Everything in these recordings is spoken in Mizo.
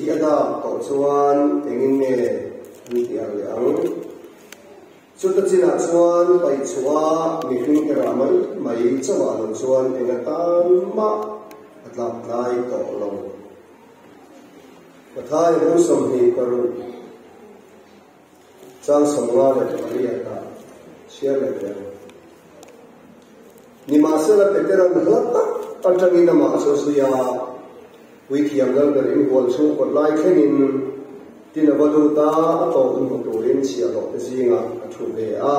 hi a dak tawh chuan engin nge an ti ang leh ang? Chuta chinah chuan paih chhuah a mihring te rah mai mai chauhah lo chuan eng atan mah a tlak tlai tawh lo. Pathai bung 26. Chang 58 chhiar leh teh ang. Nimahsela Petera'n hla tak atangin amah chu a zui a, Puithiam Lalber inhual chhung kawt lai thlengin tin a va lut a, a tawp hmu turin chhiahhlawh te zingah a thu ve a.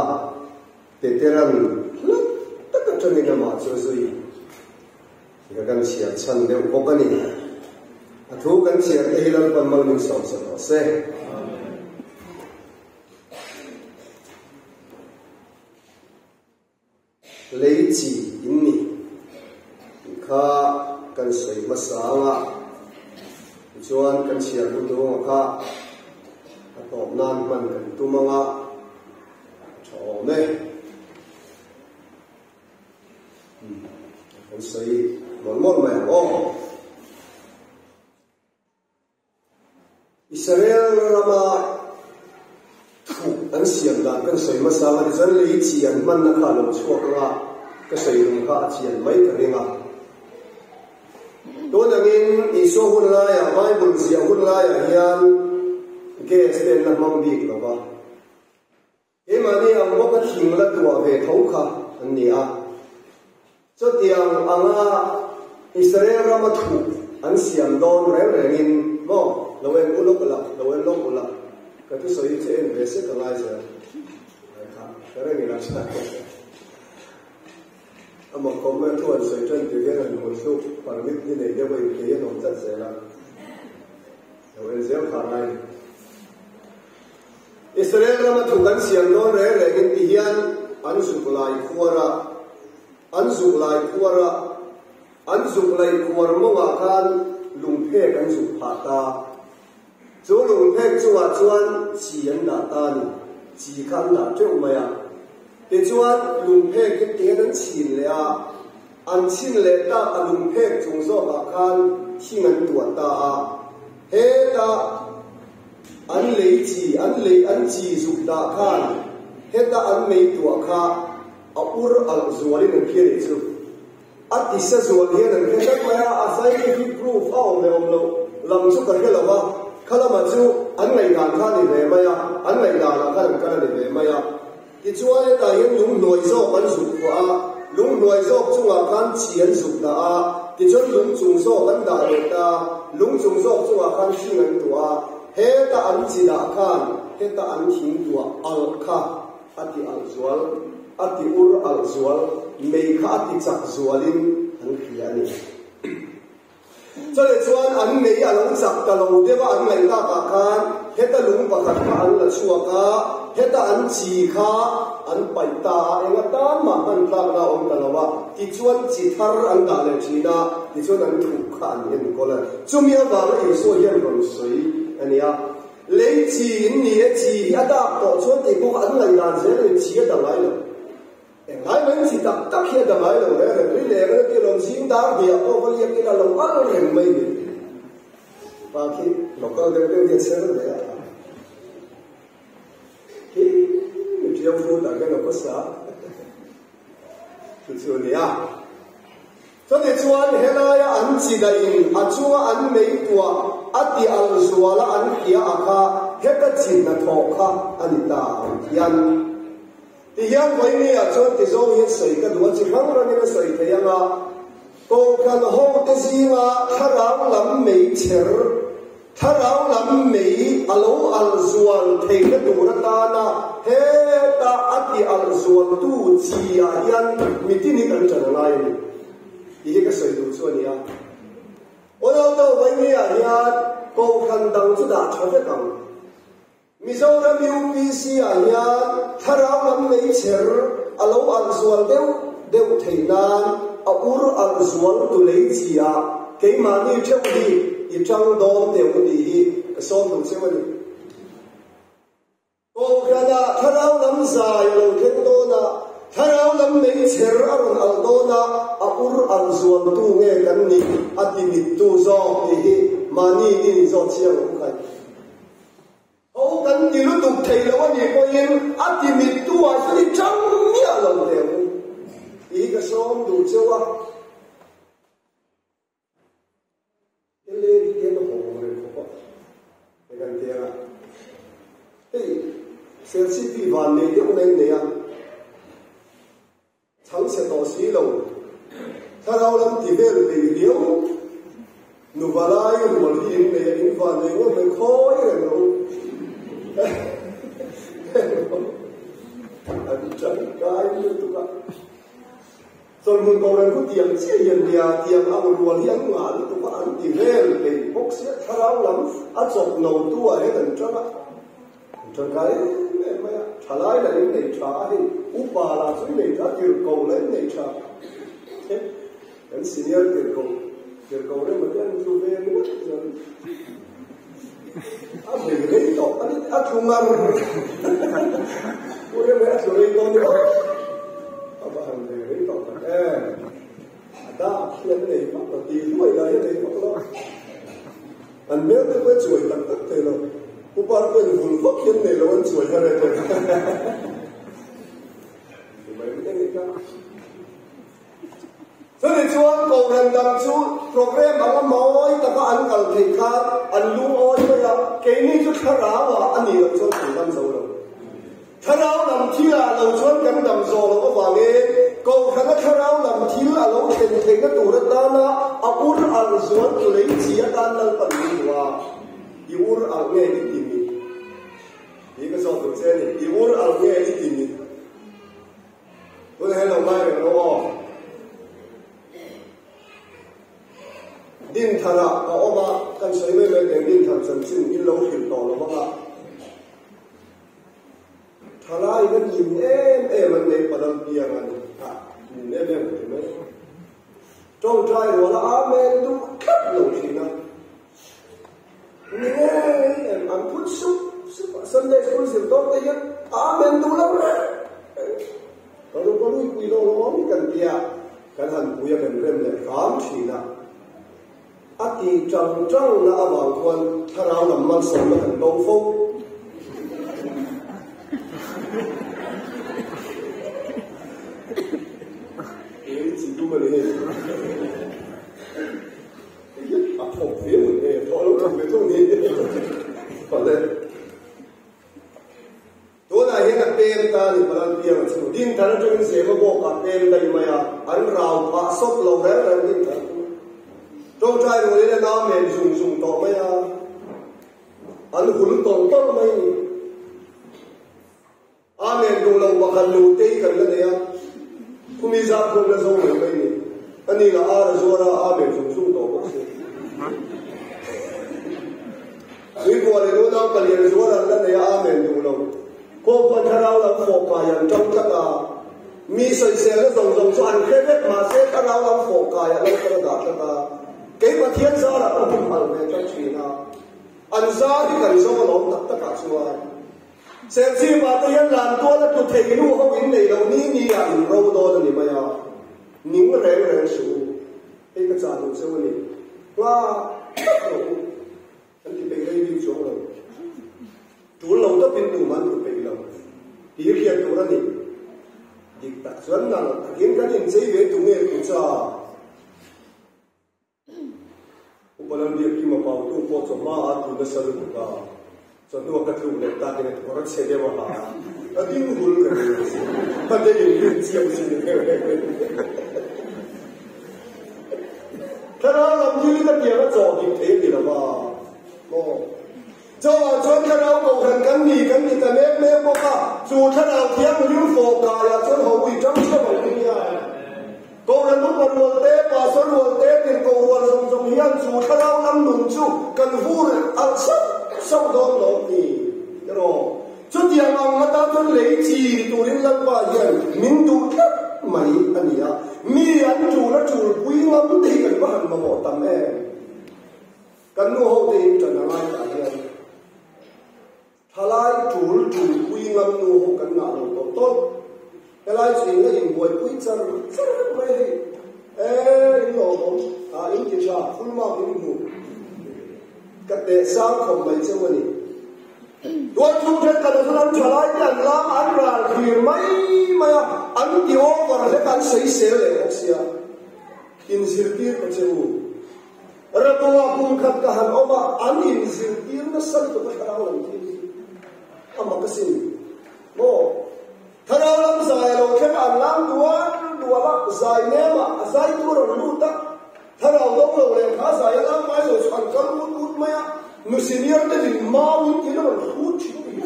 Petera'n hla tak atangin amah chu a zui. Ka kan chhiar chhan deuh bawk a ni. A thu kan chhiar te hi Lalpan mal min sawm sa tawh se. Lei chi in ni tih kha kan sawi hmasa ang a, tichuan kan chhiar hun duhawng a kha a tawp nan hman kan tum ang a, a tha awm e. Kan sawi mawlh mawlh mai ang aw. Israel rama thu an siam dan kan sawi hmasa ang a, tichuan lei chi an hmanna kha a lo chhuak ang a, ka sawi rum kha a chian mai ka ring a. Tun angin Isua hun laiah, Bible ziah hun laiah hian gas te an la hmang bik lo va. Keimahni ang bawka thing la tuah ve tho kha an ni a. Chutiang anga Israel rama thup an siam dawn reng rengin maw, lo en ulawk ula, lo en lawk ula, ka thusawi hi chu en ve sek a ngai zel. Ai kha, ka reng ila tha. Amah kawm mai thu an sawi tan tir hian an hmul thluk permit hi nei deuh a inthei an awm tlat zel a. Lo en zel kha a ngai ni. Israel rama thu kan siam dawn reng rengin ti hian an zuk lai khuar a, an zuk lai khuar a, an zuk laih khuar mawngah khan lungphek an zuk phah ta. Chu lungphek chungah chuan chi an dah ta a ni, chi kha an dah teuh mai a. Tichuan lungphek hi ti hian an chhin leh a, an chhin leh tak a lungphek chung zawkah khan thing an tuah ta a, hetah, An lei chi, an lei an chi zuk dah khan heta an mei tuah kha a ur alh zualin an hria nih chu. A tisa zual hian an hre tlat mai a, a scientific proof a awm leh awm loh lam chu ka hre lo va, kha lamah chu an ngaihdan kha a ni ve mai a, an ngaihdanah khan an kal a ni ve mai a. Tichuan hetah hian lunghnuai zawk an zuk phuah a, lunghnuai zawk chungah khan chi an zuk dah a, tichuan lung chung zawk an dah leh ta, lung chung zawk chungah khan hring an tuah a, heta an chi dah khan heta an thing tuah alh kha a ti alh zual, a ti ur alh zual, mei kha a ti chak zualin an hria a ni. Chawleh chuan an mei a lo chak ta lo deuh a, an ngaih takah khan heta lung pakhat kha an la chhuak a, heta an chi kha an paih ta a, eng atan mah hman tlakna a awm ta lo a, tichuan chi thar an dah leh thin a, tichuan an thup kha an enkawl a. Chumi avanga Isua hian rawn sawi a ni a, Lei chi in ni e, chi hi a dak tawh chuan tih pawh kha an ngaihdan zel a ni, chi a dah ngai lo. Englai mai chi tak tak hi a da ngai lo reng reng ri leng a ti alawm zing dar hniah pawh va liak ila lo al reng mai ni. Pa khi local deuh deuh hian ser ve a. Hi mi ṭiau fu tak hian a khawsa. Chu chu a ni a. Chutih chuan helaia an chi dahin a chunga an mei tuah a ti al zuala an hria a kha heta chi hnathawh kha a ni ta ang hian. Ti hian vawinia chuan ti zawng hian sawi ka duh a, chi hrang hrangin a sawi thei ang a, Kohhran hote zinga thlarau lam mei chher, thlarau lam mei a lo alh zual theihna tur atana heta a ti alh zualtu chi ah hian mitin hi kan ṭan a ngai a ni tih hi ka sawi duh chu a ni a. Awlauto vawinia hian Kohhran dang chu dah ṭha vek ang. Mizoram UPC ah hian thlarau lam mei chher a lo alh zual deuh deuh theih nan a ur alh zual tu lei chi ah keimahni theuh hi i tang dawn teh u tih hi ka sawm duh cheu a ni. Kohhran ah thlarau lam zai a lo thleng dawn a, thlarau lam mei chher a rawn alh dawn a, a ur alh zual tu nge kan nih a ti mit tu zawk tih hi. Mahni in inzawt chiang ang khai. Ho kan ti lutuk thei lo a nih pawhin a ti mittu ah chuan i tang miah lo teh ang u. Tih hi ka sawm duh cheu a. LA hi tian a haw reng khawp a, he kan ti ang a. Hei Serchhip hi van nei deuh na in nei a, chhang chhe tawh si lo, thlarau lam ti vel peih riau, nuva lai rual hi in nei a, in van nei ngawt mai khawi reng rawh u. An tangkai lutuk a. Chawlhmun Kohhran khu tiang chiah hian nia, tiang ang rual hi an ngah lutuk a, an ti vel peih bawk sia, thlarau lam a chawp no tu ah hian an tang a, an tangkai em em mai a, thalai lah in nei tha a hei, upa lah chu i nei tha, tirhkoh lah in nei tha, he kan senior tirhkoh, tirhkoh reng ah te an tlu ve ngawt chuan a bei rei tawh a ni, a tlu ngar, pu reng mai a tlu rei tawh ni maw. A va han ve rei tawh tak em! A dak hi an nei vak lo, tih hluai lah hi a nei vak lo. An hmel te pawh a chuai tak tak thei lo. Upa te pawhin vul vak hi an nei lo, an chuai har e tawh. Ti mai mai a ni kha. Chumi chuan Kohhran dang chu program anga mawi taka an kal theih khan an lungawi mai a, keini chu thlarauah a nih loh chuan kan dam zo lo. Thlarau lam thil ah lo chuan kan dam zawh loh avangin Kohhrana thlarau lam thil a lo thlen theihna tur atana a ur alh zual tu lei chi atan Lalpan min duh a, I ur alh nge i ti mi? Tih ka zawh duh che a ni. I ur alh nge i ti mi? Tunah hian lo ngai reng lo aw. Dinthar ah ka awm a, kan sawi mai mai teng Dinthar chanchin in lo hrilh tawh lo vang a. Thalai in a nin em em an nei palam piang a ni a, nin em em ti mai. Tawngtai rual a Amen duh tlat lo thin a. Ni ngei em an phun sup sup a, Sunday school zir dawn te hian Amen duh lo reng reng. Ka lu ka lui pui lo lawm kan tia kan han pui a kan rem leh hram thin a. A ti tang tang na avang khuan thlarau lam malsawmna kan bo fo. Ei chi dum a ni hei. A thawk ve mun e, thawh lo thawk ve thung ni. Pale. Tunah hian a pem ta a ni Palan piang chu. Dinthar atangin Zema bawk ah pem daih mai a, an rau phah sawt lo reng reng Dinthar chu. Tawngtai rualin a namen zung zung tawh mai a, an hul tawlh tawlh mai a ni. Amen duh lo pakhat nu te hi kan la nei a, khumi zat phun la zo mai mai ni. Ani lah ar a zuar a, Amen zung zung tawh bawk si. Tuikual in unau palian zuar an la nei a, Amen duh lo. Kawngpuan thlarau lam fawh kai an tang tlat a, mi sawiselna zawng zawng chu an hre vek mahse thlarau lam fawh kai a lo kal a dah tlat a, kei Pathian zarah ka humhalh ve tlat thin a, an zar hi kan zo alawm tak takah chuan. Serchhip-ah te hian Lantual a tlu thei nu ho in nei lo ni ni ah in ro dawn a ni mai a, ning reng reng suh u. Hei ka chah duh cheu a ni. Hla tak rawh u. Kan ti peih rei bik chuang lo. Tul lo tawpin tum an tlu peih lo. Tih hriat tur a ni. Dik tak chuan nal takin kan inchei ve tu nge tu cha? Upa Lalbiakkima pautu pawh chawhma a tlu nasa lutuk a, chawhnu a ka tluk leh takin a kawr a chhe deuh a ha a, a ding hul reng reng a si. A te inrin chiang si ni reng reng reng. Thlarau lam thil hi ka tiang a chawh dik thei a ni lo va maw? Chauhah chuan thlarau kohhran kan ni kan ti ta mek mek bawk a, chu thlarau thianghlim fawh kaiah chuan ho ui tang theuh ang hi nia. Kohhran upa rual te, pastor rual te, tirhkoh rual zawng zawng hian chu thlarau lam nun chu kan vur alh sauh sauh dawn lo ni erawh. Chutiang ang atan chuan lei chi ni turin Lalpa hian min duh tlat mai a ni a, mi an tul a tul pui ngam te hi kan va han mamawh tam em? Kan nu ho te in ṭan a ngai tah hian thalai tul tul pui ngam nu ho kan ngah lo tawh tawlh. Helai chu in la inbuaipui char char vek mai hei. E, in lawmawm, ah in ti tha, full mark in hmu. Ka teh sang khawp mai cheu a ni. Tualchhung thenkhat ah chuan an thalai te an lam an ral thlir mai mai a, an ti over hlek an sawisel leh bawk sia. Inzirtir ta che u. Ratunga kum khat ka han awm a, an inzirtir nasa lutuk a thlarau lam thil hi a mak asin maw? Thlarau lam zai a lo thleng a, an lam dual dual a, zai nem a, a zai tur a rawn lut a, thlarau dawng lo leh kha zai a lam ngai lo chu an kal ut ut mai a, nu senior te din mau in tiin a rawn hrut thin a ni.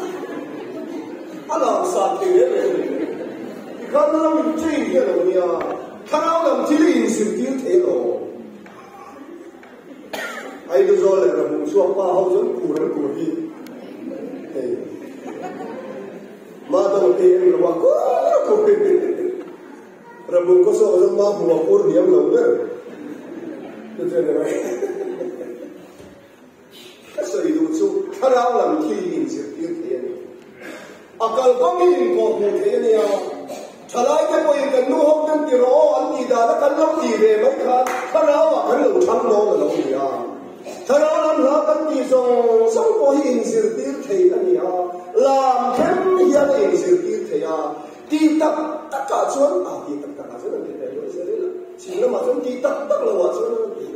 A lam san thei reng reng a ni. Tikhan lam in train hi a lo nia, thlarau lam thil i inzirtir thei lo. Aizawl leh Rabung chhuak pa ho chuan kur an kur hi hei ma dang te en lo a kur a kur hi Rabung khaw chhuak chuan ma hmu a kur hniam lo ber chu chu ni mai ka sawi duh chu thlarau lam thil hi inzirtir thei a ni. A kalkawng hi inkawh hmuh theih a nia. Thalaite pawhin kan nu ho ten ti rawh aw an tih dana kan lo tih ve mai khan thlarauah kan lo thang dawn a lo ni a. Thlarau lam hla kan tih zawng zawng pawh hi inzirtir theih a ni a, lam them hian a inzirtir theih a. Tih tak takah chuan, a tih tak takah chuan an ti ve luai zel ila, chhim lamah chuan tih tak tak loah chuan an ti.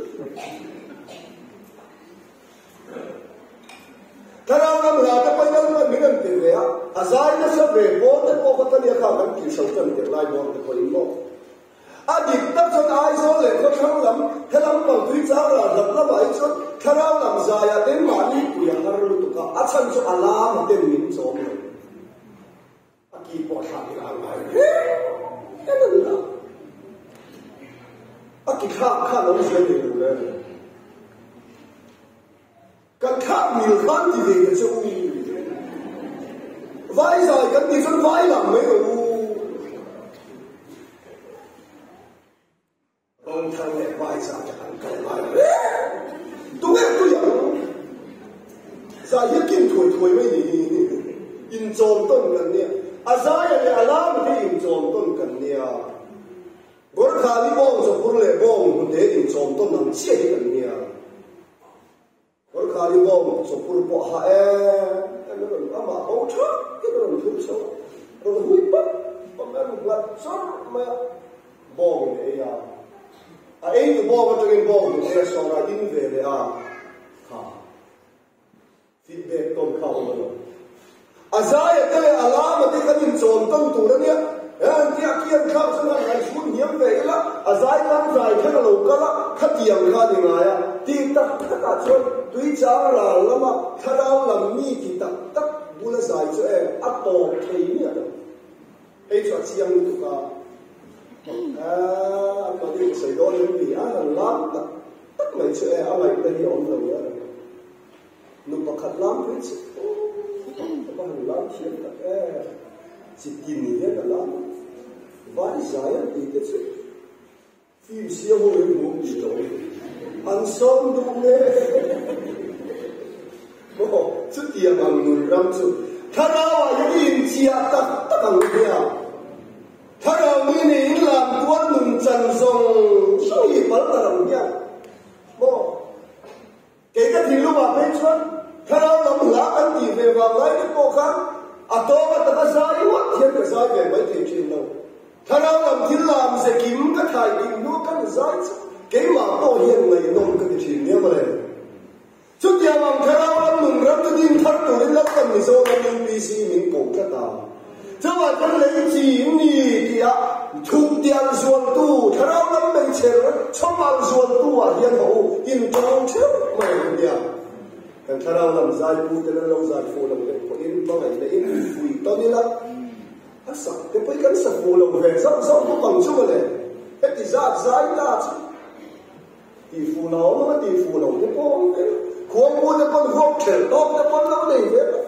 Thlarau ram hla te pawhin Lalpan min rawn ti ve a, a zai nasa ve pawl te pawh kha ka nia kha kan tihhro tan tirh lai bawr te pawhin maw. A dik tak chuan Aizawl leh khawthlang lam helam pang tui chang ral hlap lamah hi chuan thlarau lam zaiah ten mahni pui a har lutuk a, a chhan chu a lama ten min chawm lo. A ki pawh thlak ila a ngai reng reng a ni a. A ki thlak khan awmzia nei lo le. Kan thlak mil khan ti ve ta che u. Vai zai kan tih chuan vai lang mai lo u. Bawngthar leh Vaisa te an kal ngai reng. Tunge tui ang? Zai hi a kin thuai thuai mai ni hi. Inchawm tawn kan nia. A zaia leh a lam hi inchawm tawn kan nia. Gorkhali bawng chawphur leh bawng hnute inchawm tawn ang chiah hi kan nia. Gorkhali bawng chawphur pawh a ha em em a rawn amah bo thak in a rawn thur chho a, rawn hui pap pap a rawn nghat chawrh mai a, bawng in a ei a, a ei tu bawng atangin bawng hnute a sawr a in ve leh a, kha feedback tawn kha a awm a lo. A zaia te leh a lama te kan inchawm tawn tur a nia. Engtia kian thlak chuan han ngaihhrut hniam ve ila, a zai kan zai khan a lo kal a, khatiang kha a ni ngai a. Tih tak takah chuan tui chang ral lama thlarau lam mi ti tak tak bula zai chu em a tawp thei miah lo. Hei chu a chiang lutuk a, an mahni ka sawi dawn em ni a, han lam tak tak mai chu e, a ngaihna hi a awm lo e. Nu pakhat lam pui che aw ka va han lam thiam tak em chi tin hian a lam a vai zai an tih te chu film siam ho in hmuh tih lo an sawm duh nge maw chutiang ang nun ram chu thlarau ah hian i inchiah tak tak ang nia thlarau mi nih in lam tuar nun chan zawng zawng hi pal ta lo hian maw. Kei ka thinlungah phei chuan thlarau lam hla kan tih ve vang lai te pawh khan a tawng ataka zai uat hian ka zai ve mai thei thin lo. Thlarau lam thil lam ze kim ka thai kim hnu ka nu zai chu keimah pawh hian ngaihnawm ka ti thin nia mawle. Chutiang ang thlarau lam nun ram chu din thar turin Lalpan Mizoram UPC min ko tlat a. Chuvah chuan lei chi in ni tia thuk tial zualtu thlarau lam hmeichher chhawmal zualtu ah hian haw u in tawng theuh mai ang nia. Kan thlarau lam zaipu te nan lo zai fuh lo leh pawhin hmangaihna in fui tawn ila a sak te pawh hi kan sa fuh lo ve zauh zauh bawk ang chu mawle. Heti zat zai ta chu tih fuh lo awm ang a tih fuh lo te pawh awm ve la. Khuangpu te pawn huap thelh tawk te pawn lo nei ve la.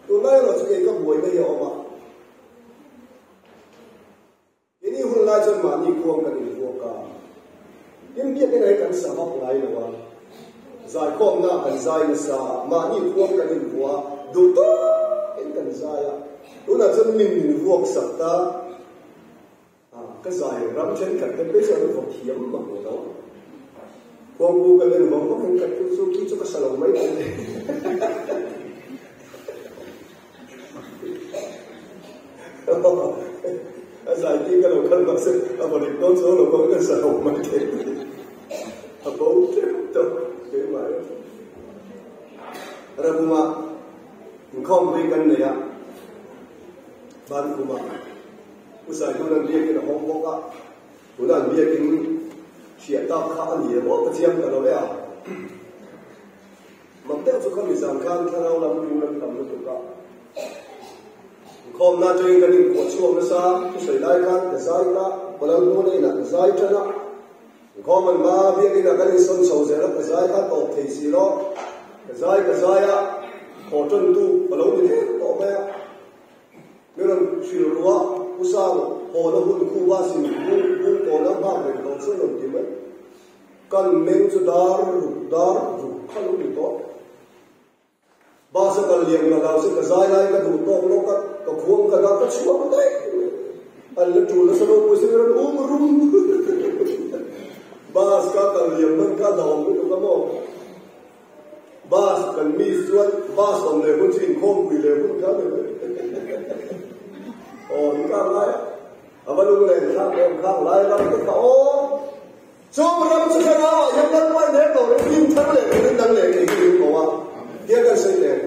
Tunlai erawh chu kei ka buaina hi a awm a, keini hun lai chuan mahni khuang kan invuak a, tin biakina hi kan sa vak ngai lo a, zaikhawmna kan zai nasa a, mahni khuang kan invuah a, duh tawkin kan zai a, tunah chuan min invuak sak ta. Ka zai ram thenkhat te phei chuan an vawk thiam mang lo. Khuangpu kan en vang vang in ka chu chu khi chu ka sa lo mai thei. A zai ti ka lo kal mahse a va rik dawn chuang lo bawk ka sa lo mai thei. A bo teuh tawh keimah e. Rabunga inkhawmpui kan nei a, Bankhuma U Saidun an biakin a hawng bawk a. Tuna an biakin hriat tak kha a ni em aw ka chiang ta lo e a. Mak deuh chu khami zan khan thlarau lam ring an tam lutuk a. Inkhawmna atangin kan inkuah chhuak nasa, thusawi lai khan ka zai ta, Palal hmun a inah ka zai tan a. Inkhawm an hma biakin ah kan insawn chho zel a, ka zai kha tawp thei si lo. Ka zai ka zai a, thaw tantu ka lo ni hle tawh mai a. Mi rawn hrilh ru a, Pu Sang, haw na hun khu va sin bung bung kawn a nghak reng tawh chu a rawn ti mai. Kan meng chu dar ruk dar ruk kha lo ni tawh. Bus a kal liam ka hlau se ka zai lai ka duh tawk lawk a, ka khuang ka dah ka chhuak daih mai. An la tul nasa lo pawisa mi rawn um rum. Bus ka kal liam hman kha hlauhawm lutuk a maw. Bus kan miss chuan bus awm leh hun chu inkhawmpui leh hun kha ni mai. Aw ni kang lai a, a va lunglen thlak em khang lai ram te kha aw. Chung ram chu thlarau ah hian Lalpa in he ko ring hlim thar leh turin dang leh thei hi min ko a, tia kan sawi nen.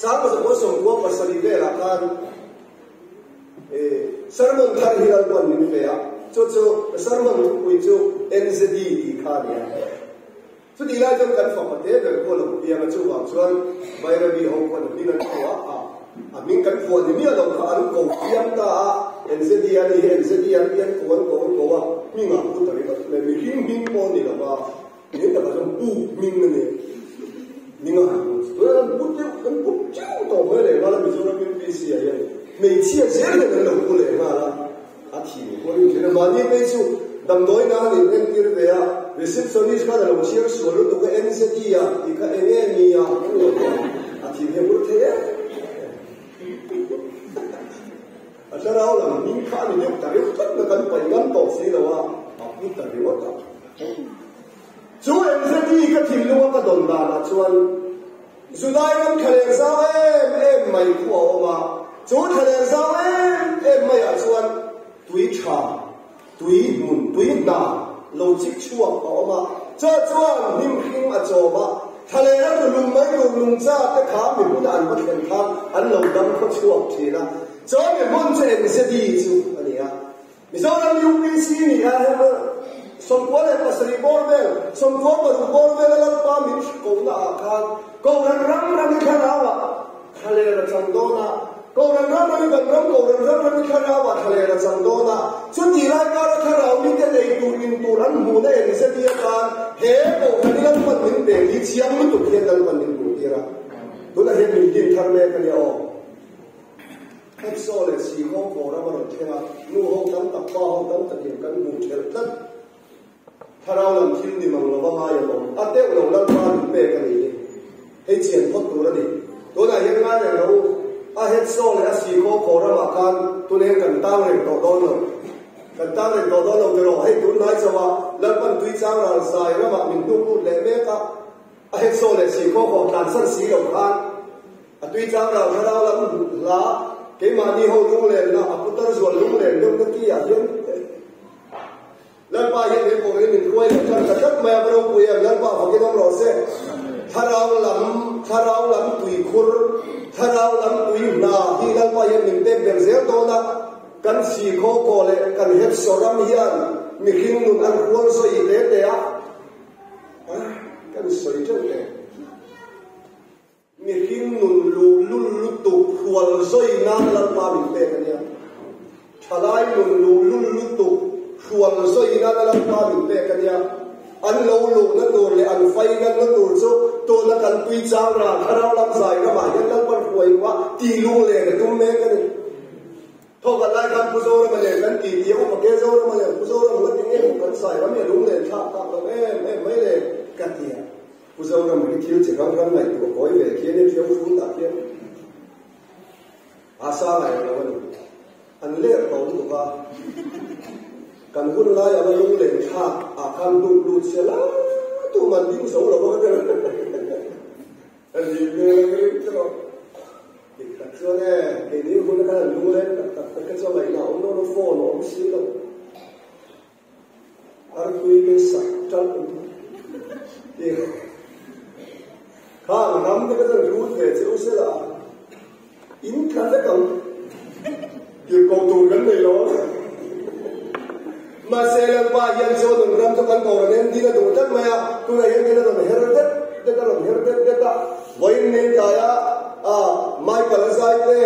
Sang zakua sawmkua pasarih velah khan sermon thar hi Lalpa'n min pe a, chu chu sermon thupui chu NZD tih kha a ni a. Chutih lai chuan kan fapa te ber pawh a lo piang a, chuvang chuan Bairabi ho pawh an hming an phuah a, a hming kan phuah ni miah lo kha an ko thiam ta a, NZD a ni hi NZD an ti an ko an ko an ko a, hmingah pu ta ringawt mai, mihring hming pawh a ni lo va, hming takah chuan pu hming a ni, hming a han pu chu tunah an pu deuh an pu teuh tawh mai leh nghal a, Mizoram UPC ah hian hmeichhia zel hian an lo pu leh nghal a. A thing pawh in thin a, mahni phei chu damdawi nan an inentir ve a, receptionist khan a lo chhiar sual lutuk a, NZE a tih kha eng nge ni a an lo ti a, a thing hi a hur thei em em. A thlarau lam hming kha a ni deuh ta reuh tlat na kan paih ngam tawh si lo a, a pu ta ringawt a. Chu NZE ka thinlung a ka dawn danah chuan Judai ram thlaleng zau em em mai khu a awm a, chu thlaleng zau em em maiah chuan tui tha, tui hmun, tui hna lo chik chhuak a awm a, chaw chuan hnim hring a chawm a, thlaleng a tlu lum mai tur nungcha te kha mi hmuna an va thlen khan an lo dam khaw chhuak thin a, chaw mi hmun chu Engzedi chu a ni a. Mizoram UPC ni a hema 97 bawr vel, 96 bawr vel a Lalpa min kohna ah khan Kohhran ram ram i thlarau ah thlaler a chang dawn a, Kohhran ram ram i kan ram Kohhran ram ram i thlarau ah thlaler a chang dawn a, chutih lai kara thlarau mite nei tur in tur an hmuhna en zeti atan he Kohhran i Lalpan min pek hi chiang lutuk hian Lalpan min hmuh tir a, tunah hian min din thar mek a nia aw. Heksaw leh Sikhaw khaw ram a rawn thleng a, nu ho tam tak, pa ho tam takin kan hmuh thelh tlat. Thlarau lam thil ni mang lova ngai an awm. A teuh lo Lalpa min pek a ni hi. Hei chian phawt tur a ni. Tunah hian ngai reng lo u, a Heksaw leh a Sikhaw khaw ramah khan tuneng kan tang reng tawh dawn lo. Kan tang reng tawh dawn lo tiraw? Hei tunhnai chauha Lalpan Tuichang ral zai ramah min hnuk lut leh mek a, a Heksaw leh Sikhaw khaw tlansan si lo khan, A tui chang rau thlarau lam hla keimahni ho lunglenna a putar zual lunglen deuh na ki ah hian Lalpa hian he pawh hi min hruai leh tan ta tlat mai a, va ropui em, Lalpa fakin awm rawh se. Thlarau lam, thlarau lam tuikhur, thlarau lam tui hna hi Lalpa hian min pek ber zel dawn a, kan sikhaw kaw leh kan hepsaw ram hian mihring nun an hual sawi te te a, kan sawi teuh teh. Mihring nun luhlul lutuk hrual zawi nan Lalpa min pek a nia. Thalai nun luhlul lutuk hrual zawi nan Lalpa min pek a nia. An lo luhna tur leh an fai nganna tur chu tuna kan tui chang ral thlarau lam zai ramah hian Lalpan hruai ruah tih lunglen a tum mek a ni. Thawkhat lai khan Pu Zorama nen kan ti ti a, Upa Ke Zorama nen Pu Zorama nga ti nge kan zai ram hi a lunglen thlak tak lo em em mai le ka ti a. Pu Zoram hi thil chi hrang hrang ngaihtuah kawi ve khian e ṭhiau fun tah khian a sa ngai lo a ni. An ler tawh lutuk a, kan hun lai anga lunglen thlak ah khan lut lut se lai. Tuman ding zo lo a ka ti. A lim hmel a ka ring tlat a. Dik tak chuan e, keini hun khan an lung leng tak tak te kha chu a ngaihna a awm lo, phone a awm si lo. Artui te sak ṭalh an ti. Khang ram te kha chuan lut ve che u sela a, in tla vek ang. Tirhkoh tur kan nei lo ang. Mahse Lalpa hian chuan an ram chu kan ko rawn en ding a duh tlat mai a, tunah hian thil a rawn her det det a rawn her det det a, vawiin nei tlaia a Michael a zai te,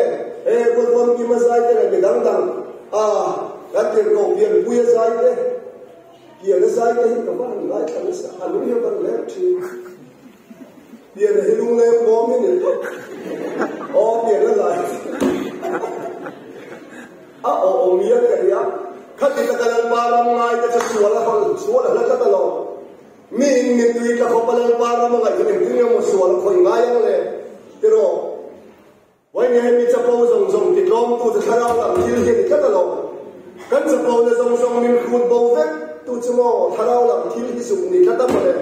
he Ruatvawn Kim a zai te leh mi dang dang a kan tirhkoh pianpui a zai te, pian a zai te hi ka va han ngaithla nasa, a lung hi a van leng thin. Pian a hi lungleng bawm hi ni tawp. Aw pian a zai. A aw awm hian ka ria. Khati taka Lalpa ram ngai te chu sual a hawl sual a hla tlat alawm. Mi in mittui tla khawp a Lalpa ram a ngaih chuan engtin nge maw sual a khawih ngai ang le? Tiraw? Vawiin hi mi chapo zawng zawng ti tlawmtu chu thlarau lam thil hi a ni tlat alawm. Kan chapona zawng zawng min hrut bo vek tu chu maw thlarau lam thil hi zuk ni tlat a mawle.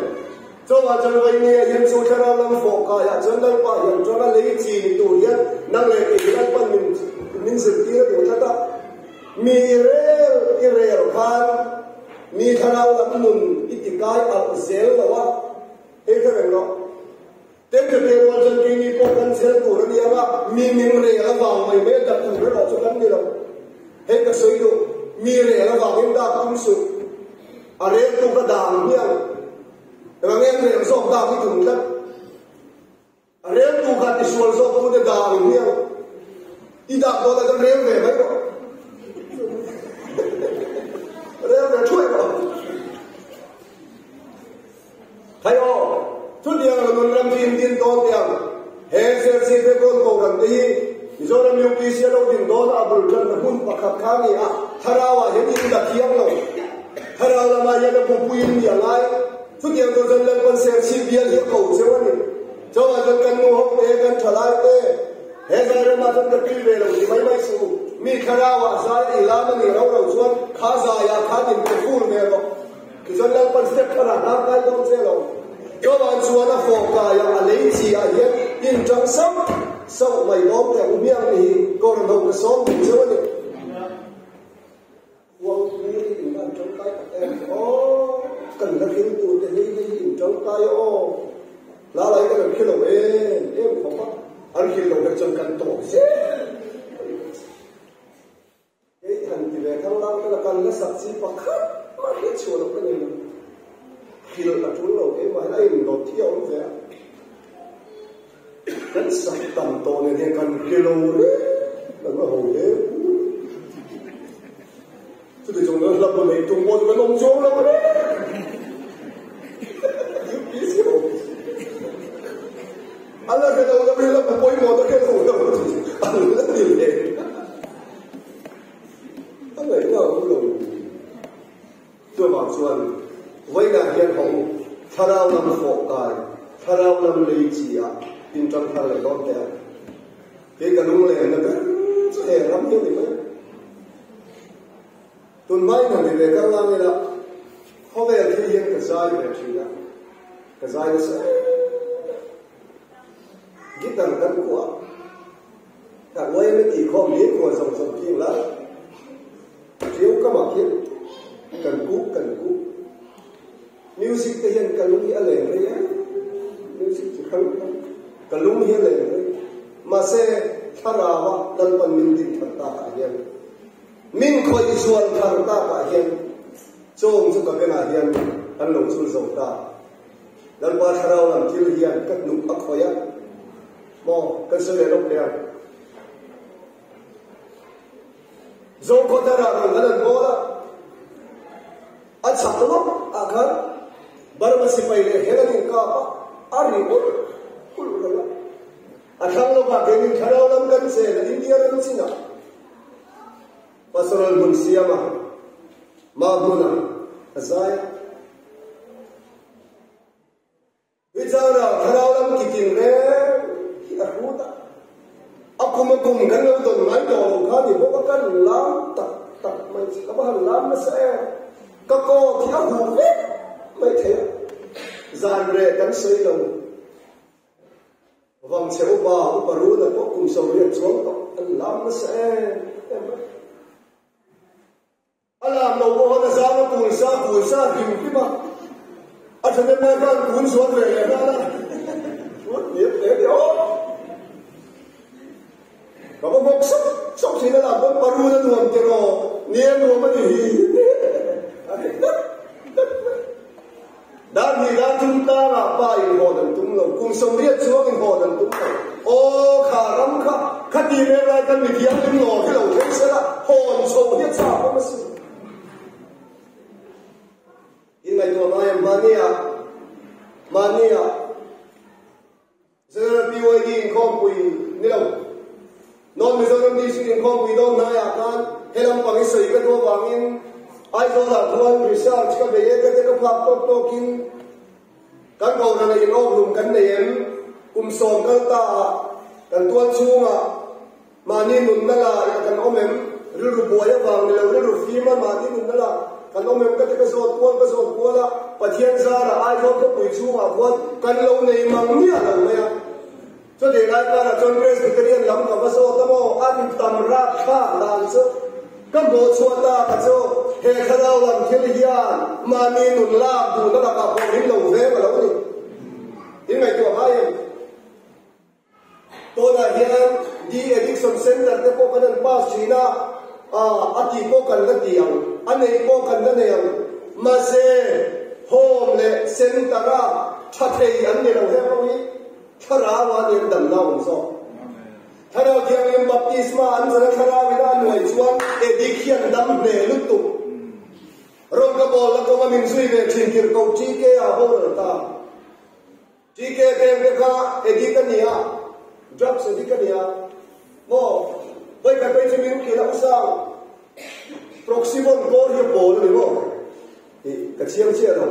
Chawngah chuan vawiin hian chu thlarau lam fawh kaiah chuan Lalpa hian chuan a lei chi ni tur hian nang leh kei hi Lalpan min min zirtir a duh tlat a. Mi i rel i rel khan mi thlarau lam nun i ti kai alh zel lo a, hei kha reng rawh. Temte rual chuan keini pawh kan chel tur a ni ang a, mi min rel avang mai mai a dak tur erawh chu kan ni lo. Hei ka sawi duh, mi rel avangin dak tum suh. A rel tu ka dang hmiang. Engah nge an rel zawk dak hi tum tlat. A rel tu kha tisual zawk tu te dang hmiang. I dak dawn ah chuan rel ve mai rawh. Rel ve thuai rawh. Khai aw, chutiang lo nun ram din din dawn teh ang. He Serchhip he kawn kohhran te hi Mizoram UPC a lo din dawn a, a bul tanna hmun pakhat kha a ni a, thlarau ah hian in la thiang lo. Thlarau lamah hian a pupui in ni a ngai. Chutiang tur chuan Lalpan Serchhip bial hi a ko cheu a ni. Chauhah chuan kan nu ho te, kan thalai te, he zai ramah chuan ka tui ve lo ti mai mai suh. Mi thlarau ah zai i lam a nih ro ro chuan kha zai ah khan in pe fur ve rawh. Tichuan Lalpan step thar ah hnar kai dawn che lo. Chuvang chuan a fawh kai ah a lei chi ah hian in tang sauh sauh mai dawn teh ang hmiang ni hi kawr no ka sawm duh cheu a ni. Khuang pur hi in van tangkai tak em aw, kan la hring tur te hlei hlei hi in tangkai aw. Hla lai kan an hre lo em em khawp a, an hrilh lo her chuan kan tawp zel. Kei han ti ve thang lang ka la kal nasa chi pakhat mah hriat chhuah loh ka nei lo. Hrilh a tul lo keimah hian a indawt hi a awm ve a. Kan sak tam tawh nen hian kan hre lo reng kan la ho hle. Chuti chung chuan hla bu neih tum pawh chu kan awm chuang lo reng. UPC ho. An la hre lo lo hi hla bu pawimawh ta hre lo lo an la ti leh. A ngaihna a awm lo. Chuvang chuan vawiinah hian haw u, thlarau lam fawh kai, thlarau lam lei chi ah in tang thar leh dawn teh a. Kei ka lunglenna ber chu he ram hi a ni mai. Tunhmain han ti ve kar lang ila, khawvel thil hian ka zai ve thin a, ka zai nasa em em. Guitar kan kuah. Ka uai na tih khawm hi khual zawng zawng khi eng lai ṭiau ka mah khian kan kuk kan kuk. Music te hian ka lung hi a len rei em music chi hrang hrang ka lung hi a len rei. Mahse thlarau a Lalpan min din thar tak ah hian min khawih zual thar tak ah hian chawng chu ka bengah hian kan lo chul zo ta. Lalpa thlarau lam thil hian ka hnuk a khawih a. Maw kan sawi leh lawk teh ang. Zokhawthar ah rawn kan an bawl a, a chhak lawk ah khan Burma sipai leh hel an inkap a, a ri ulh ulh reng a. A thlang lawk ah keinin thlarau lam kan chen a, India ram chin ah Pastoral hmun siam a, Mahmun ah a zai a. Bichara thlarau lam ki tin reng hi a hrut a, a kum a kum kan lo dawn ngai tawh lo kha ni bawk a, kan lam tak tak mai chu ka va han lam nasa em, ka kawt hi a huh vek mai thei a. Zan reh kan sawi lo. Vangchhe upa, upa Runa pawh kum 80 chuang tawh an lam nasa em em mai. A lam lo pawh khan a zam a kun sa, kun sa hrim hrim a, a thahnem lai khan kun zual ve leh nghal a, chuan hniam hle ni aw. Ka va bawk sawk sawk thin a lam pawn parun a nuam tiraw, ni a nuam a ni hi a ti dat dat mai. Dar hnih dar thum tlangah pa inhawn an tum lo, kum 80 chuang inhawn an tum lo. Aw kha ram kha, khati mek lai khan mi thianghlim lawr hi lo thleng se la, hawn chho hi a chak awm asin. In ngaihtuah ngai ang mahnia, mahnia. General PYD inkhawmpui ni lo. North Mizoram District inkhawmpui dawn hnaiah khan he lampang i sawi ka duh avangin Aizawlah khuan research ka bei e ka te ka phak tawk tawkin kan kohhran ah inawkhlum kan nei em? Kum 10 kal ta ah kan tual chhungah Mahni nunna la ila kan awm em? Rilru buai avang ni lo, rilru fim a mahni nunna la kan awm em? Ka ti ka zawt kual ka zawt kual a, Pathian zara Aizawl khawpui chhungah khuan kan lo nei mang miah lo mai a. Chutih lai karah chuan Presbyterian lam ka va zawt a maw, an tam rak thlak dan chu ka hmuh chhuah ta ka chu he thlarau lam thil hian mahni nun lak duhna lakah pawh min lo veng a lo ni. In ngaihtuah ngai em? Tunah hian De-addiction Centre te pawh kan han pass thin a, a tih pawh kan la ti ang, a neih pawh kan la nei ang. Mahse, home leh centre-a tha thei an ni lo heng ho hi thlarau ah nen damna a awm zawk. Thlarau Thianghlim baptisma an chan a thlarau ina a nuai chuan addict hian dam hle lutuk. Rawn ka bawl na kawnga min zui ve thin tirhkoh TK ah boral ta. TK peng te kha addict a nia, drugs addict a nia maw? Hawi khat phei chu min kil a usang Proxyvon kawr hi a pawl a ni maw? Tih ka chiang chiah lo.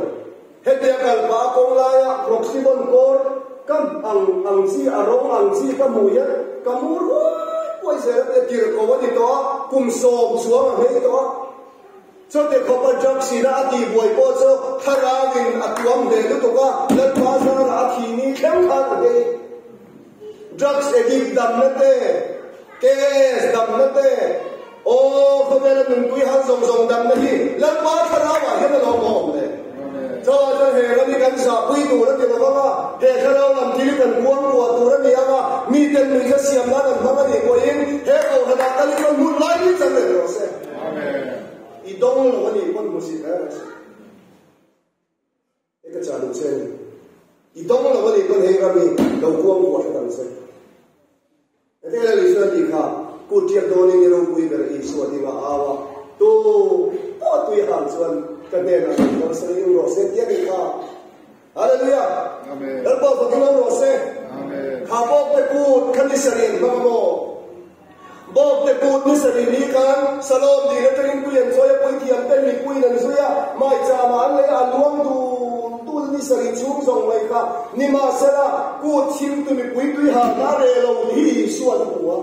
Hetia kal pah a kawng laia Proxyvon kawr ka ang ang chi a rawng ang chi ka hmuh hian ka mur huai huai zel a tia tirhko a ni tawh a, kum 10 chuang a nghei tawh a. Chute khawpa drugs ina a tihbuai pawh chu thlarauin a tuam hle lutuk a, Lalpa zarah a thi ni thleng khan a bei. Drugs addict damna te, KS damna te, aw khawvela nunpui hal zawng zawng damna hi Lalpa thlarauah hian a lo awm le. Chuvang chuan he ram hi kan zahpui tur a ti lo vang a, he thlarau lam thil hi kan kuang kuah tur a ni ang a, miten nuihna siam nan an hmang a nih pawhin he kohhranah kal hi chuan hmun lai ni chan reng rawh se. I dawng lo a nih pawn hmu si reng reng se. Hei ka chah duh che a ni. I dawng lo a nih pawn hei ram hi lo kuang kuah hret ang che. Heti Lal Isua tih kha kut ṭiak dawnin i ropui ber Isua ding a au a, tu pawh tui hang chuan ka hnenah lo kal se in rawh se tia nih kha. Hallelujah! Lalpa fakin awm rawh se. Kha bawkte kut kha ni sarih an hmang maw? Bawkte kut ni sarih ni khan Salom dil atangin pui an chawi a, puithiam ten mipuiin an zui a, maichama an lei a, a luang dul dul ni sarih chhung zawng mai kha. Nimahsela, kut chhimtu mipui tui halna reh lo hi Isua an hmu a.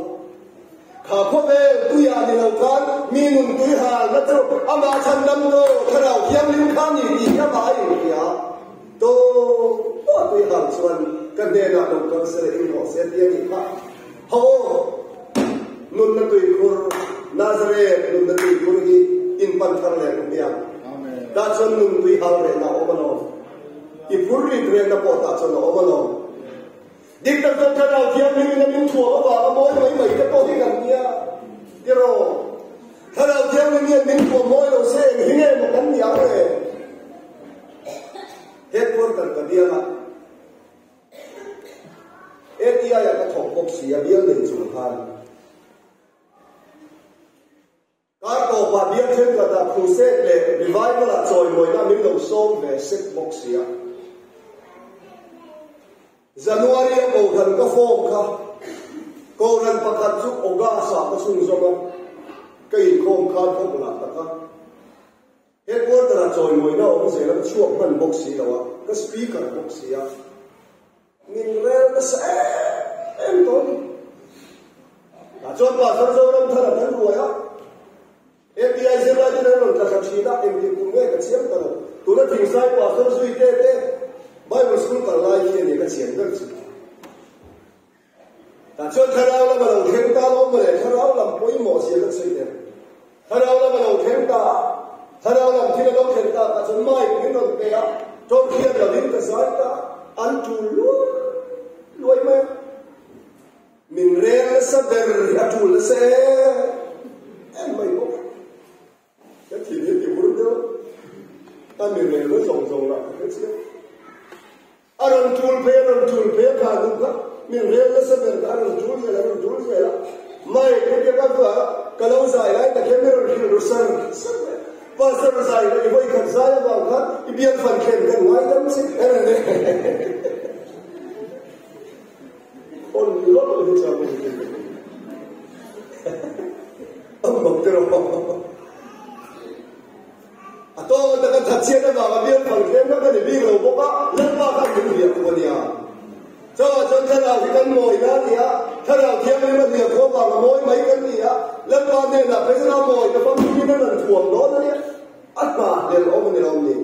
Kha khawvel tuiah ni lo khan mi nun tui halna chu amah chhandam lo Thlarau Thianghlim kha ni tih hi amah a inhria. To pawh tui hal chuan ka hnenah lo kal se la inrawh se ti a nih kha. Ho aw, nunna tuikhur, Nazareth nunna tuikhur hi inpan thar leh ang hmiang. Tah chuan nun tui hal rehna a awm alawm. I phur rit rehna pawh tah chuan a awm alawm. Dik tak chuan Thlarau Thianghlim in a min thuam avanga mawi mai mai te pawh hi kan nia tiraw? Thlarau Thianghlim hian min thuam mawi lo se eng hi nge maw kan ni ang le? Headquarter ka bial a, ATI ah ka thawk bawk si a bial nei chung khan. Kar tawpah bial thenkhatah crusade leh revival ah chawimawina min lo sawm ve sek bawk si a. January a kohhran ka form kha kohhran pakhat chu August ah ka chhunzawm a, ka inkhawm khan thawk lah tak a. Headquarter ah chawimawina awm zel a, ka chhuak hman bawk si lo a, ka speaker bawk si a. Min rel nasa em em tawh a ni. Tah chuan Pastor Zoramthara kan ruai a, API zirlai ten an rawn tla thla thin a, engtik kum nge ka chiang ta lo. Tuna Thingsai Pastor zui te te, Tah chuan thlarau lam a lo thleng ta lawm mawle, thlarau lam pawimawh zia kan sawi teh. Thlarau lam a lo thleng ta a, thlarau lam thil a lo thlen ta tah chuan mic min rawn pe a, tawngkhian lovin ka zai ta a, an tul luai luai mai a. Min reng nasa ber hi a tul nasa em em mai bawk a. Ka thin hi ti hur deuh a, a mi reng na zawng zawng lah ka hre chiang. A rawn tul phei, a rawn tul phei a kha duh kha min rel nasa ber kha a rawn tul zel, a rawn tul zel a. Mai heti ka duh a, ka lo zai lai tak hian min rawn hrilh ru sar sar mai a. Pastor zai leh i vawi khat zai avang khan i bial fan khen kan ngaidam che Hawn lawlh hi chuan min ti a mak te rawh. A tawng atanga thatchhiat avanga bial phal tlem kha ka ni bik lo bawk a, Lalpa khan min hliah khum a nia. Chauhah chuan thlarau hi kan mawina a ni a, thlarau thianghlim a hliah khum avanga mawi mai kan ni a, Lalpa hnenah phei chuan a mawina famkimin a rawn thuam dawn a nia. A hna hlel awm a ni lo ni.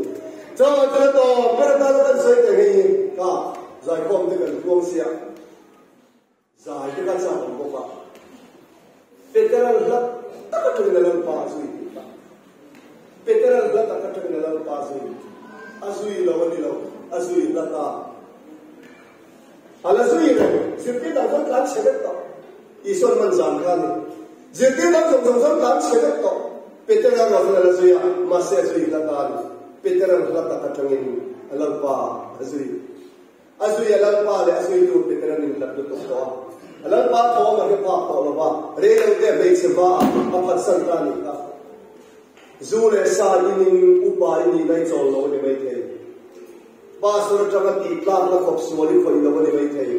Chauhah chuan a tawp ber atana kan sawi teh hei hi kha zaikhawm te kan tluang sia. Zai te kha chak awm bawk a, Peteral hla tak atangin a Lalpa a zui tih kha. Peteral hla tak atangin a Lalpa a zui. A zui lo a ni lo, a zui hla ta. A la zui reng, zirtir dang chuan tlan chhe vek tawh. Isuan man zan kha a ni. Zirtir dang zawng zawng chuan tlan chhe vek tawh. Petera erawh chuan a la zui a, mahse a zui hla ta a ni. Peteral hla tak atangin a Lalpa a zui. A zui a Lalpa leh a zuitu Peter an inhlat lutuk tawh a. A Lalpa thawm a hre phak tawh lo va, reilote hmeichhe hmaah a phatsan ta a nih kha. Zu leh sa inin upa i nihna i chawl lo a ni maithei. Pastor atanga tih tlakna khawp sual i khawih lo a ni maithei.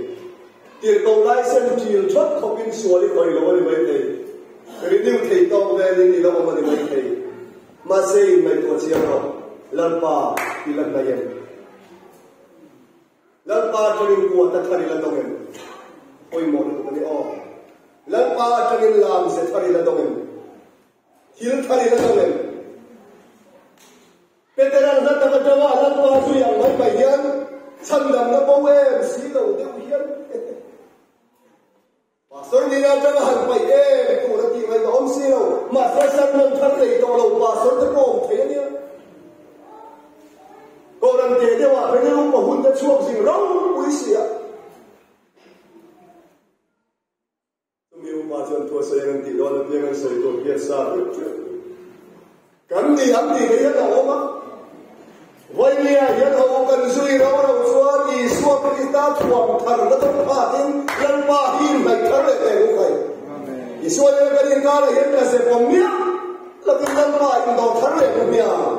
Tirhkoh laisen ṭil ṭhawt khawpin sual i khawih lo a ni maithei. Renew thei tawk velin i la awm a ni maithei. Mahse inngaihtuah chiang rawh, Lalpa i la hnaih em? Lalpa atangin kuat a thar ila dawng em? Pawimawh lutuk a ni aw. Lalpa atangin lam ze thar ila dawng em? Thil thar ila dawng em? Petera'n hla tak atanga a Lalpa zui ang mai mai hian chhandamna bo em si lo deuh hian Pastor nila atanga han paih em tur a tih ngaih a awm si lo. Mahse sermon thar nei tawh lo pastor te pawh awm thei a nia. Kohhran te deuh ah phei upa hun te chhuak zing ropui si a. Chumi upa chuan thu a sawi ang an tih dawn apiang an sawi tur hian sa vek teuh. Kan ni an tih theih hian a awm a. Vainia hian ho kan zui ro ro chuan Isua Krista thuam thar na dawng phatin Lalpa hi inhnaih thar leh teh u khai. Isua nena kan inkarah hian ka zep awm miah lovin Lalpa indawr thar leh u hmiang.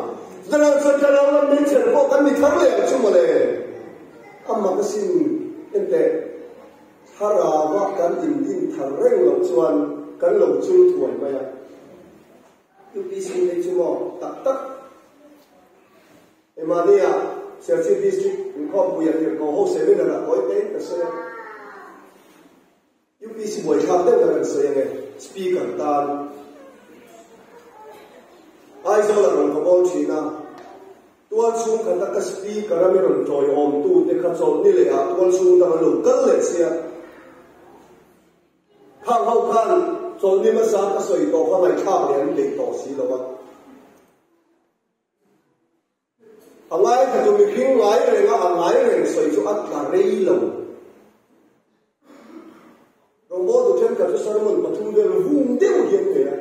Chutah chuan thlarau lam meichher pawh kan ni thar leh ang chu mawle. A mak asin enteh thlarauah kan indin thar reng loh chuan kan lo chul thuai mai a. UPC phei chu maw tak tak Emania Serchhip District inkhawmpuia tirhkoh ho seminar ah tawi te ka sawi a. UPC buaithlak deuh na kan sawi ange speaker tan Aizawl ah rawn ka bawl thin a, tual chhung khata ka speaker a mi rawn tawiawm tu te kha chawlhni leh ah tual chhung dang an lo kal leh sia. Khang ho khan chawlhni hmasa ka sawi tawh kha ngaihthlak leh an peih tawh si lo a. A ngaithla chu mihring ngai reng a, a ngai reng sawi chu a tla rei lo. Rawngbawltu thenkhat chu sermon pathum vel vung deuh hian nei a.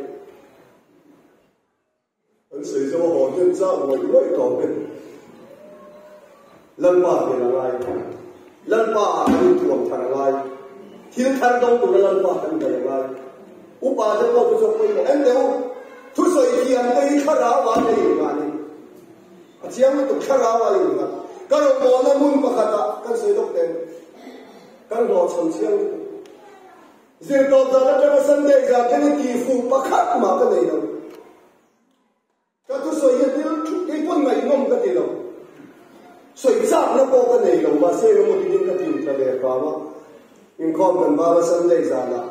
An sawi zo a haw hnem chak ngawih ngawih tawh mai. Lalpa hmel a ngai. Lalpa ah kan intuam thar a ngai. Thil thar dawng tura Lalpa kan hnaih a ngai. Upa te pawh chu chuan pawimawh en deuh. Thusawi thiam te hi thlarau ah nei inngah ni. A chiang lutuk thlarau ah inngah. Ka rawngbawlna hmun pakhat ah kan sawi lawk teh. Kan hlawhchham chiang lutuk. Zirtawp zan atanga Sunday zan thleng i tihfuh pakhat mah ka nei lo. Ka thusawi hi thil thu kei pawn ngaihnawm ka ti lo. Sawi chakna pawh ka nei lo, mahse engemaw tiin ka tin tla ve hram a. Inkhawm kan bang a Sunday zanah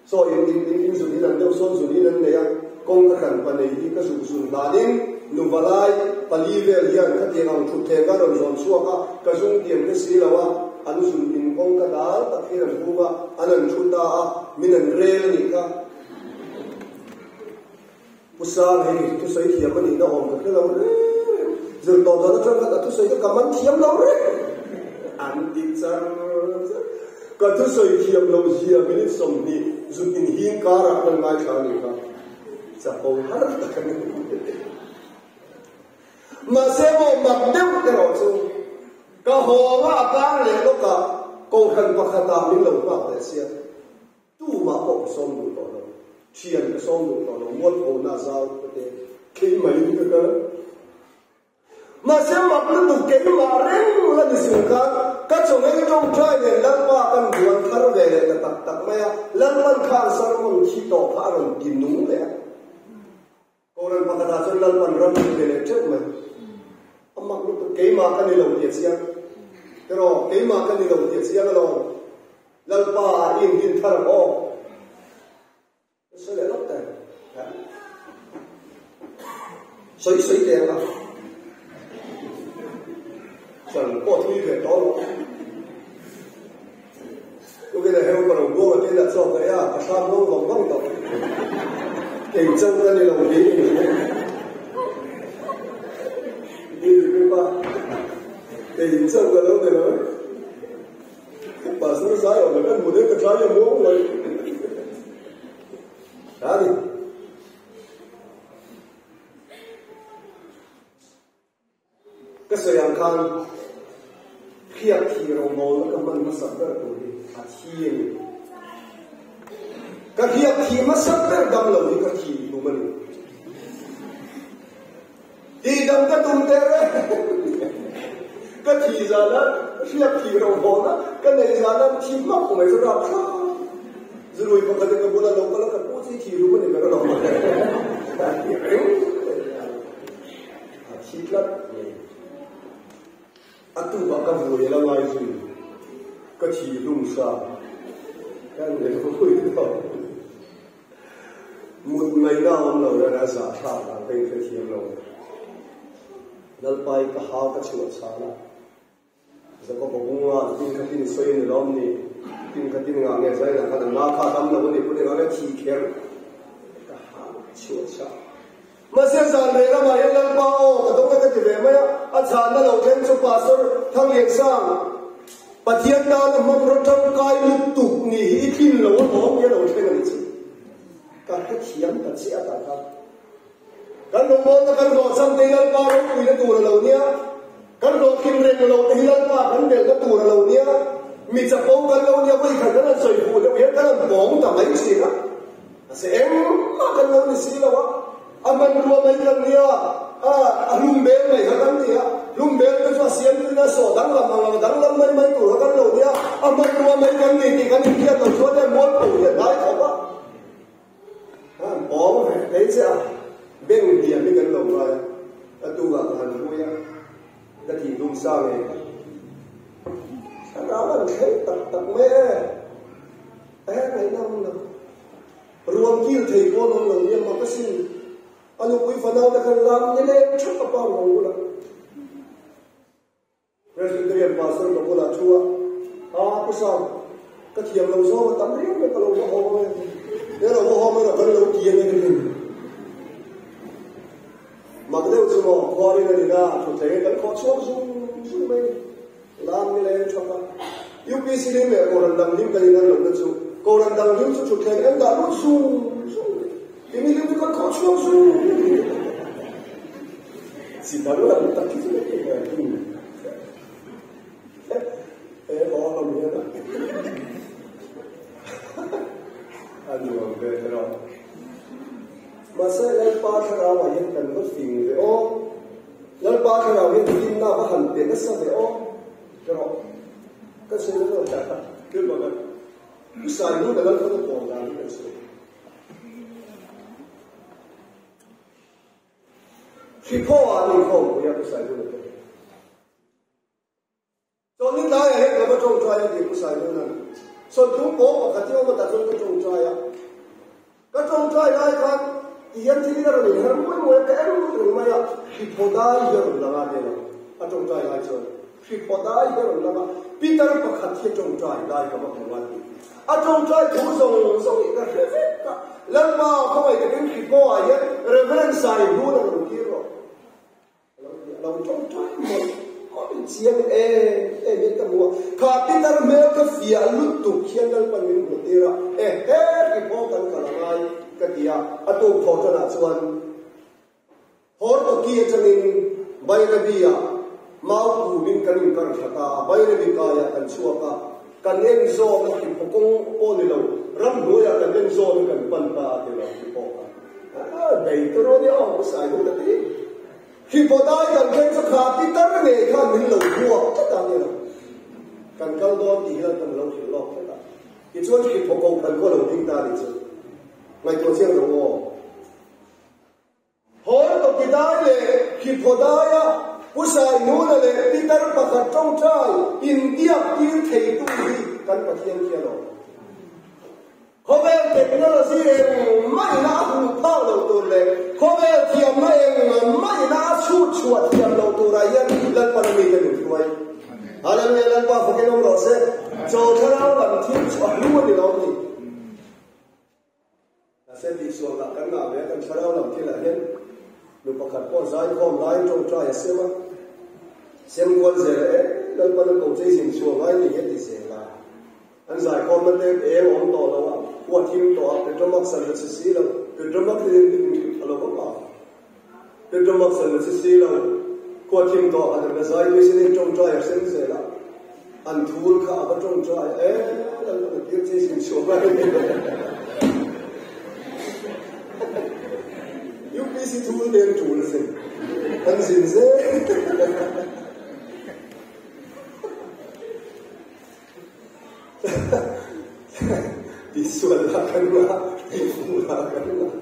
chaw in in in in zun in an deuh sawn zun in an nei a, kawng ka hran pa nei hi ka zuk zun hlanin nuva lai pali vel hian khatiang ang thutthleng ka rawn zawn chhuak a, ka zung tiang te si lo a, an zun in. kawngka dal tak hi an hung a, an han thu ta a, min an rel a nih kha. Pu Sang hei thusawi thiam a nihna awm ka hre lo reng reng. Zirtawp dan atang khan a thusawi kha ka man thiam lo reng an ti char char. Ka thusawi thiam loh zia minute 20 zuk inhing karah kan ngaithla a nih kha. Chapo har tak a ni. Mahse maw mak deuh erawh chu ka haw a a kar leh lawkah Kohhran pakhatah min lo nghak leh sia. Tumah pawh ka sawm duh tawh lo, thian ka sawm duh tawh lo, mualphona zau ka te kei mai ka kal. Mahse mak lutuk keimah reng la ni chung khan ka chawngei tawngtai leh Lalpa kan buan thar ve leh ta tak tak mai a, Lalpan khan sermon thi tawh kha a rawn ti nung leh a. Koran pakhatah chuan Lalpan ram min pe leh teuh mai. A mak lutuk, keimah ka ni lo tih a chiang. Tiraw, keimah ka ni lo tih a chiang alawm. Lalpa ah i inrin thar ang aw. Ka sawi leh lawk teh. Sawi sawi teh ang a. Chuan pawh thui ve tawh lo. Tukina heu ka lo buang a tin a chawk leh a, ka hram buang vang vang tawh. Kei chauh ka ni lo hi. Ni pa, kei chauh ka lo ni lo. Pastor zai awm kan hmu deuh ka tlai a muang mai. Ta ni. Ka sawi ang khan hriat thih rawngbawlna ka hman hmasak ber tur hi a thi a ni. Ka hriat thih hmasak ber dam lo hi ka thih hlum a ni. Tihdam ka tum teh reng. Ka thih zana hriat thih rawngbawlna ka neih zana thi hmak mai chu rapthlak. Zurui pakhat in ka bula lo kal a, ka pu chu i thih hlum a ni ber alawm. A ti reng. A thi tlat mai. A tukah ka vui a la ngai zui. Ka thi hlum sa. Ka en ve vui lo. Mut ngaihna a awm lo reng a, zahthlak dan ka inhrethiam lo. Lalpai ka ha ka chhuah chhan a. Jakob-a bunga tin kha tin sawi a ni lawm ni? Tin kha tin ngah nge Zaina khan a nga kha a dam lo a ni pawh ni ngah nge thi kher ka ha chhuah chah. Mahse zan rei lamah hian Lalpa aw ka dawng e ka ti ve mai a, a chhanna lo thleng chu Pastor Thangliansang Pathian tana hmanraw tangkai lutuk ni hi i tlin lo a awm hi a lo thleng a ni chu. Ka hrethiam ta chiah tah kha. Kan rawngbawlna kan hlawhchham te hi Lalpa ropuina tur a lo nia. Kan hlawhtling reng lo te hi Lalpa kan belhna tur a lo nia. Mi chapo kan lo nia, vawikhat kan han sawi fuh deuh hian kan han pawng ta mai thin a. Mahse engmah kan lo ni si lo a, a hmanrua mai kan nia, a a hlum bel mai kha kan ni a. Hlum bel te chu a siam tuin a sawh danglam ang ang danglam mai mai tur kha kan lo nia. A hmanrua mai kan ni tih kan inhriat loh chuan hei mualpho hian hnai khawp a. Han pawng ve thei che a, beng hliam hi kan lo ngai a, ka tukah ka han hui a, ka tih dum sa ngei kha. Thlarau an thleng tak tak mai e, a her ngaihna awm lo. Ruang kil thei pawn awm lo nia mak asin, a nupui fanau te khan lam ni leng thap a pa ngawng bulah. Presbyterian Pastor ka bulah thu a, A Pu Sam, ka thiam lo zawng a tam riau mai ka lo va haw mai a ti. He lo va haw mai rawh kan lo ti a ni ka ti. Mak deuh chu maw, khuarin a ni na, thutthleng kan khawh chhuak zung zung mai ni. Lam ni leng thap a. UPC lim leh Kohhran dang lim kan inan lohna chu, Kohhran dang lim chu thutthleng en dah lut zung zung mai. Timi lim chu kan khawh chhuak zung zung. Chi dang lam tak hi chu ka ti ve thung. He haw lam hian a a nuam ve erawh. Mahse Lalpa thlarau ah hian kan va fing ve aw. Lalpa thlarau hian hlimna va han pe nasa ve aw. Erawh ka sawi na erawh thil pakhat i sai hnu na Lalpa na pawl dan hi kan sawi. Hriphaw ah ni khawm pui a Pu Sailuna te. Chawlhni tlaiah hian ka va tawngtai a ti Pu Sailuna'n. Sawlthum pawl pakhat hi awm a tah chuan ka tawngtai a. Ka tawngtai lai khan ti hian thil in a rawn inher muai muai a, ka en reng mai a, hriphaw dai hi a rawn lang a ti lo. A tawngtai lai chuan hriphaw dai hi a rawn lang a. Pitar pakhat hi a tawngtai lai ka va hmu a ti. A tawngtai thu zawng zawng hi ka hre vek a, Lalpa khawngaih takin Hripawh ah hian Reverend Saihnuna rawn tir rawh. A lo ti a, lo tawngtai mawlh mawlh in chiang em em in ka hmu a, kha pitar hmel ka fiah lutuk hian Lalpan min hmuh tir a, ehe Hripawh kan kal a ngai ka ti a, a tuk thawh tanah chuan Hortoki atangin Bairabi-ah mau kumin kan inkar thla ta a, Bairabi kaiah kan chhuak a, kan en zawn a hriphaw kawng pawh ni lo, ramhnuaiah kan en zawn a kan pan ta a ti lo hriphaw kha. A bei ta rawn i awm sai hun a ti. Hriphaw dai kan thleng chu kha pitar ngei khan min lo buak tlat a ni lo. Kan kal dawn tih hian kan lo hrilh lawk tlat a. Tichuan hriphaw kohhran khaw lo ding ta a nih chu. Ngaihtuah chiang lo aw. Hortoki dai leh Hriphaw daia Pu Sainuna leh Pitar pakhat tawngtai inbiak tir theitu hi kan Pathian khi a lawm. Khawvel technology engmah ina a hmuh phak loh tur leh khawvel thiamna engmah ina a chhut chhuah thiam loh turah hian Lalpan a mite min hruai. Hallelujah Lalpa fakin awm rawh se. Chaw thlarau lam thil chu a hlu a ni lo ni. Mahse tihsual lah kan ngah ve a, kan thlarau lam thilah hian nu pakhat pawh zaikhawm laiin tawngtai a sem a, sem kual zel e, Lalpan a ko che i zin chhuah ngai ni hi a ti zel a. An zaikhawmna te eng awm tawh lo a, huat him tawh a, Petromax an la chhe si lo, Petromax hi a lo va pa. Petromax an la chhe si lo, huat him tawh a, an la zai pui sin in tawngtai a sem zel a, an thul kha a va tawngtai e, Lalpan a tir che i zin chhuah ngai ni. UPC thul te an tul asin, an zin zel. Tihsual lah kan ngah, tihfuh lah kan ngah.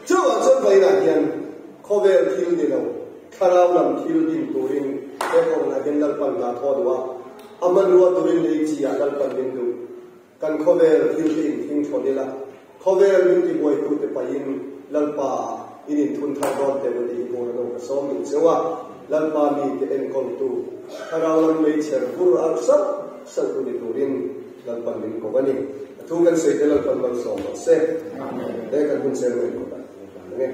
Chuvang chuan vawiinah hian khawvel thil ni lo, thlarau lam thil din turin he kawngah hian Lalpan hna thaw duh a, a hmanrua turin lei chi ah Lalpan min duh. Kan khawvel thil hi inthing thawn ila, khawvel min tibuaitute pahin Lalpa in inthun thar dawn teh u tih hi hmuh rano ka sawm duh cheu a, Lalpa mite enkawltu thlarau lam meichher vur arh sauh sauh tu ni turin Lalpan min ko a ni. A thu kan sawi te Lalpan malsawm rawh se. He kan hun chen ngaihtuah dan ang nge.